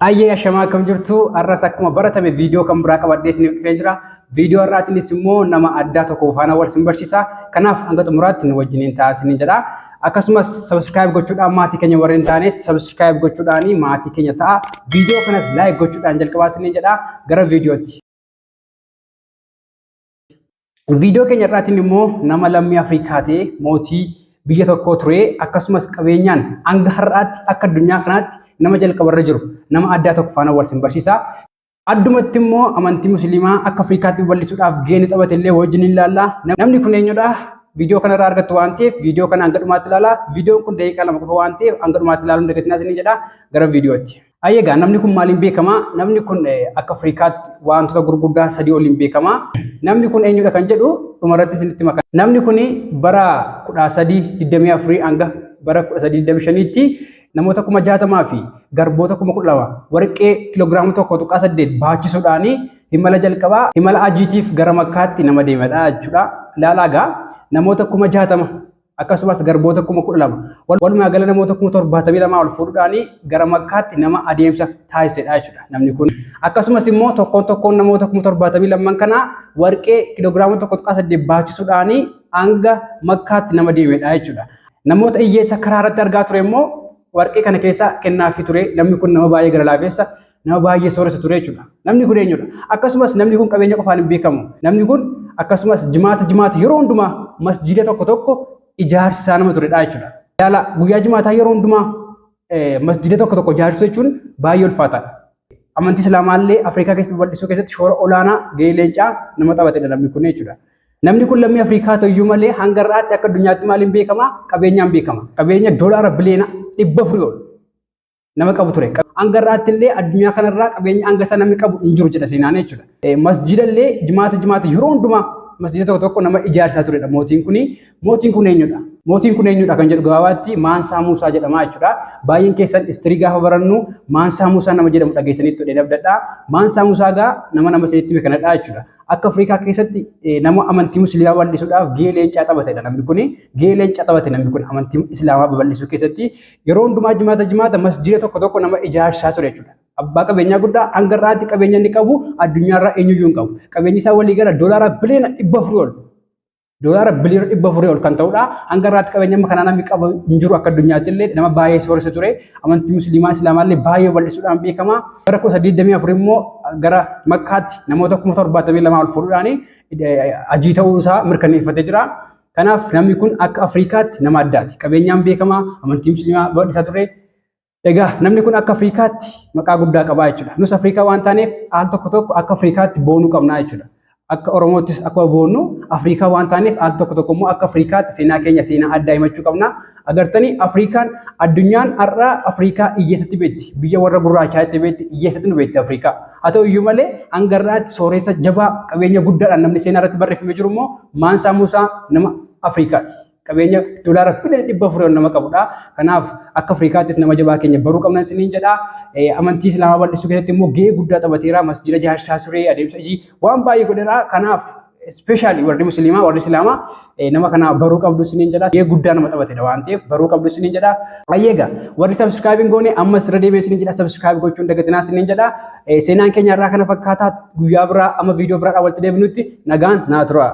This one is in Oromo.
Hayyee, ashamaa, akkam jirtu? Har'as akkuma baratame viidiyoo kan biraa qabadhee isiniif dhufee jira. Viidiyoo har'aatiinis immoo nama addaa tokko faana wal isin barsiisa. Kanaaf hanga xumuraatti nu wajjiniin ta'aa isiniin jedha. Akkasumas subscribe gochuudhaan maatii keenya warreen taanes subscribe gochuudhaan maatii keenya ta'a. Viidiyoo kanas like gochuudhaan jalqabaa isiniin jedha. Gara viidiyootti. Viidiyoo keenya irraatiin immoo nama lammii Afrikaa ta'e, mootii biyya tokkoo ture, akkasumas qabeenyaan hanga har'aatti akka addunyaa kanaatti nama jalqabarra jiru, nama addaa tokko faana wal isin barsiisa. Addumatti immoo amantii Musliimaa akka Afrikaatti babal'isuudhaaf gahee inni taphate illee wajjin ni ilaalla. Namni kun eenyudha? Viidiyoo kanarraa argattu waan ta'eef viidiyoo kana hanga dhumaatti ilaalaa. Viidiyoon kun daqiiqaa 2 qofa waan ta'eef hanga dhumaatti ilaaluun dagatinaa isiniin jedha. Gara viidiyootti. Egaa namni kun maaliin beekama? Namni kun akka Afrikaatti wantoota gurguddaa sadii oliin beekama. Namni kun eenyudha kan jedhu dhumarratti isinitti maka. Namni kun bara 1324 hanga bara 1325tti namoota 60,000 fi garboota 12,000 warqee kiloogiraama 1.8 baachisuudhaan imala jalqabaa, imala hajiitiif gara Makkaatti nama deemedha jechuudha. Ilaalaa egaa, namoota 60,000 akkasumas garboota 12,000, walumaa gala namoota 72,000 ol fuudhuudhaan gara Makkaatti nama adeemsa taasisedha jechuudha namni kun. Akkasumas immoo tokkoon tokkoon namoota 72,000 kanaa warqee kiloogiraama 1.8 baachisuudhaan hanga Makkaatti nama deemedha jechuudha. Namoota hiyyeessa karaa irratti argaa ture immoo warqee kana keessa kennaafii ture. Namni kun nama baay'ee gara laafessa, nama baay'ee sooressa ture jechuudha. Namni kun eenyudha? Akkasumas namni kun qabeenya qofaan hin beekamu. Namni kun akkasumas jimaata jimaata yeroo hundumaa masjiida tokko tokko ijaarsisaa nama turedha jechuudha. Ilaala, guyyaa jimaataa yeroo hundumaa masjiida tokko tokko ijaarsisuu jechuun baay'ee ulfaataadha. Amantii Islaamaa illee Afrikaa keessatti babal'isuu keessatti shoora olaanaa, gahee leencaa nama taphatedha namni kun jechuudha. Namni kun lammii Afrikaa ta'uyyuu malee hanga har'aatti akka addunyaatti maaliin beekama? Qabeenyaan beekama. Qabeenya doolaara biliyoona 400 ol nama qabu ture. Hanga har'aatti illee addunyaa kanarraa qabeenya hanga isaa namni qabu hin jiru jedha seenaan jechuudha. Masjiida illee jimaata jimaata yeroo hundumaa masjiida tokko tokko nama ijaarsaa turedha mootiin kuni. Mootiin kun eenyudha? Mootiin kun eenyudha kan jedhu gabaabaatti Maansaa Muusaa jedhama jechuudha. Baay'een keessan history gaafa barannu Maansaa Muusaa nama jedhamu dhageessanitti ta'ee abdadha. Maansaa Muusaa gaa nama isinitti hime kanadha jechuudha. Akka Afrikaa keessatti nama amantii Musliimaa babal'isuudhaaf gahee leencaa taphatedha namni kuni. Gahee leencaa taphate namni kun amantii Islaamaa babal'isuu keessatti yeroo hundumaa jimaata jimaata masjiida tokko tokko nama ijaarsaa ture jechuudha. Abbaa qabeenyaa guddaa, hanga har'aatti qabeenya inni qabu addunyaarraa eenyuyyuu hin qabu. Qabeenyi isaa walii gala doolaara biliyoona 400 ol. Doolaara biliyoona 400 ol kan ta'udha. Hanga har'aatti qabeenya amma kanaa namni qabu hin jiru, akka addunyaatti illee nama baay'ee sooressa ture. Amantii Musliimaa, Islaamaa illee baay'ee babal'isuudhaan beekama. Bara 1324 immoo gara Makkaatti namoota 72,000 ol fuudhuudhaan hajii ta'uu isaa mirkaneeffatee jira. Kanaaf namni kun akka Afrikaatti nama addaati. Qabeenyaan beekama, amantii Musliimaa babal'isaa ture. Egaa namni kun akka Afrikaatti maqaa guddaa qabaa jechuudha. Nus Afrikaa waan taaneef al tokko tokko akka Afrikaatti boonuu qabnaa jechuudha. Akka Oromoottis akkuma boonnu, Afrikaa waan taaneef al tokko tokko immoo akka Afrikaatti seenaa keenya, seenaa addaa himachuu qabna. Agartanii, Afrikaan, addunyaan har'a Afrikaa hiyyeessatti beekti. Biyya warra gurraachaatti beekti, hiyyeessatti nu beekti Afrikaa. Haa ta'u iyyuu malee hanga har'aatti sooressa jabaa, qabeenya guddaadhaan namni seenaa irratti barreeffamee jiru immoo Maansaa Muusaa nama Afrikaati. Qabeenya doolaara biliyoona 400 ol nama qabudha. Kanaaf akka Afrikaattis nama jabaa keenya baruu qabna isiniin jedha. Amantii Islaamaa bal'isuu keessatti immoo gahee guddaa taphateera. Masjiida ijaarsaa ture, adeemsa hojii waan baay'ee godheera. Kanaaf especially warri Musliimaa, warri Islaamaa nama kana baruu qabdu isiniin jedha. Gahee guddaa nama taphatedha waan ta'eef baruu qabdu isiniin jedha. Egaa warri subscribe hin goone ammas irra deebi'ee isiniin jedha, subscribe gochuun dagatinaa isiniin jedha. Seenaan keenya irraa kana fakkaataa. Guyyaa biraa amma viidiyoo biraadhaan walitti deebinutti nagaan naa tura.